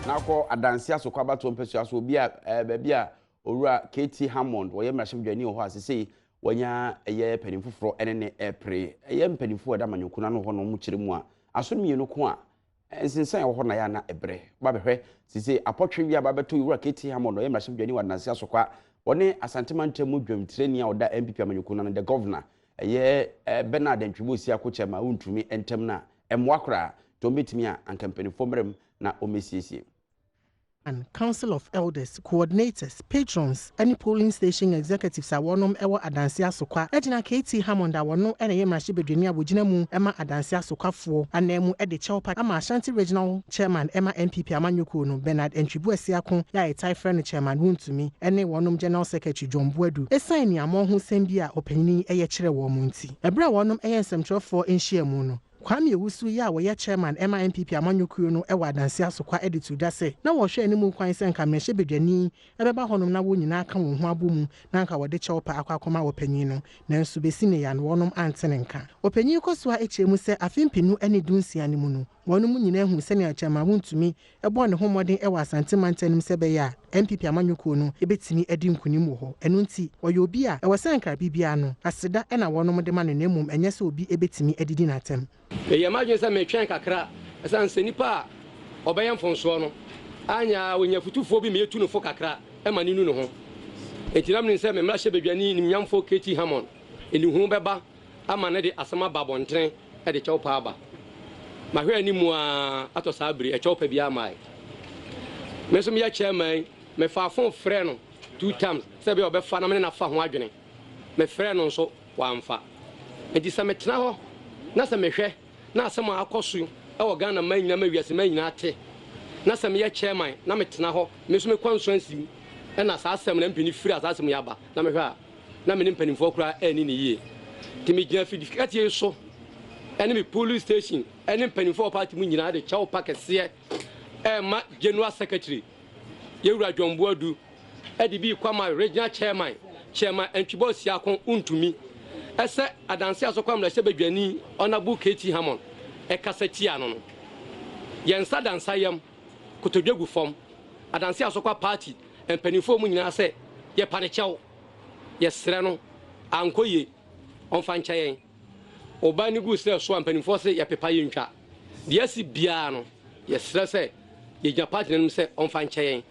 Na akɔ Adanse Asokwa abatoɔ mpasua so, obi a ɛɛ baabi a Owura KT Hammond wɔyɛ mmarahyɛbadwani wɔ hɔ a sesei wanya ɛyɛ panin foforɔ ɛne ne ɛrepere. Ɛyɛ mpanimfoɔ a ɛda amanyɔkuo no ano hɔ na wɔn kyerɛ mu a aso no mmienu ko a nsensan ɛwɔ hɔ na yɛ ana ɛbrɛ. Ba bɛhwɛ sesei apɔtwe wi a ba bɛtɔ Owura KT Hammond ɔyɛ mmarahyɛbadwani wɔ Adanse Asokwa wɔne Asante Mantam mu dwamtirani a ɔda NPP amanyɔkuo no ano the governor ɛyɛ Bernard Antwibo Osiako Kyɛm a wontumi ntɛm no a ɛmmoa koraa nti wɔn bɛtumi a anka mpanimfoɔ mmerɛ mu na wɔmmɛsiesie. Council of Elders, Coordinators, Patrons ne Polling Station Executives a wɔnom wɔ Adanse Asokwa gyina KT Hammond a wɔno na ɛyɛ mmarahyɛbadwani a wɔgyina mu ma Adanse Asokwafoɔ ananmu de kyɛwpa ama Ashanti Regional Chairman ma NPP amanyɔkuo no, Bernard Antwibu Asiako a yɛtae frɛ no Chairman Wontumi ne wɔnom General Secretary John Boadu ɛsiane aniammɔn ho sɛm bi a ɔpanyini yi yɛ kyerɛ wɔn nti. Ɛberɛ a wɔnom yɛ nsɛmtwerɛfoɔ nhyiamu no, Kwame Owusu yi a ɔyɛ Chairman ma NPP amanyɔkuo no wɔ Adansi Asokwa de too dwa sɛ na wɔrehwɛ anim kwan sɛ nka mmarahyɛbadwani bɛba hɔnom na wɔn nyinaa aka wɔn ho abɔ mu na anka wɔde kyɛwpa akɔ akɔma ɔpanyin no, nanso bɛsi nnɛ yi ano wɔnom ante ne nka. Ɔpanyin kɔ so ara kyerɛ mu sɛ afe mpenu ne dunsia no mu no, wɔnom nyinaa huu sɛnea Chairman Wontumi bɔɔ ne ho mmɔden wɔ Asante mantam no mu sɛ ɛbɛyɛ a NPP amanyɔkuo no bɛtumi adi nkunim wɔ hɔ. Ɛno nti, ɔyɛ obi a ɛwɔ sɛ anka bere biara no, aseda na wɔnom de ma no na mmom ɛnyɛ sɛ obi bɛtumi adidi no atɛm. Meyɛɛ m'adwene sɛ metwɛn kakra ɛsiane sɛ nipa a ɔbɛyɛ mfomsoɔ no anyɛ a ɔnya afutufoɔ bi ma yɛtu no fo kakra ma no nu ne ho. Enti na menim sɛ me mmarahyɛbadwani nimnyamfoɔ Katie Hammond nnuho bɛba ama no de asɛm aba abɔntene de kyɛw pa aba. Mahwɛ anim ara atɔ saa bere, ɛkyɛw pa biara mmae. Me nso meyɛ chairman yi, mefaa fon frɛɛ no two times sɛ ebia ɔbɛfa na me ne no afa ho adwene. Mefrɛɛ no nso, wamfa. Enti sɛ metena hɔ na sɛ mehwɛ na asɛm a akɔ so wɔ Ghana man nyinaa ma wiase man nyinaa te, na sɛ meyɛ chairman na metena hɔ, me nso mekɔ nsuansi mu na saa asɛm no MP no firi a saa asɛm yi aba na mehwɛ a, na me ne mpanimfoɔ koraa anni no yie. Nti megyina afidikɛseɛ yi so ne me polling station ne mpanimfoɔ wɔ party mu nyinaa de kyɛw pa kɛseɛ ɛrema General Secretary Yɛwura John Boadu de bi rekɔ ama Regional Chairman, Chairman Antwibɔ Siako Wontumi, ɛsɛ Adanse Asɔkwa Mmarahyɛbadwani Honourable KT Hammond ɛkasa tia no no. Yɛn nsa da nsa yam, kotodwe gu fam, Adanse Asɔkwa party mpanimfoɔ mu nyinaa sɛ yɛpa ne kyɛw. Yɛsrɛ no, ankɔ yie, ɔmfa nkyɛ yɛn. Ɔbaa no guu serɛ so a mpanimfoɔ se yɛpepa yɛntwa. Deɛ asi biara no, yɛsrɛ sɛ yɛgyina party no anim sɛ ɔmfa nkyɛ yɛn.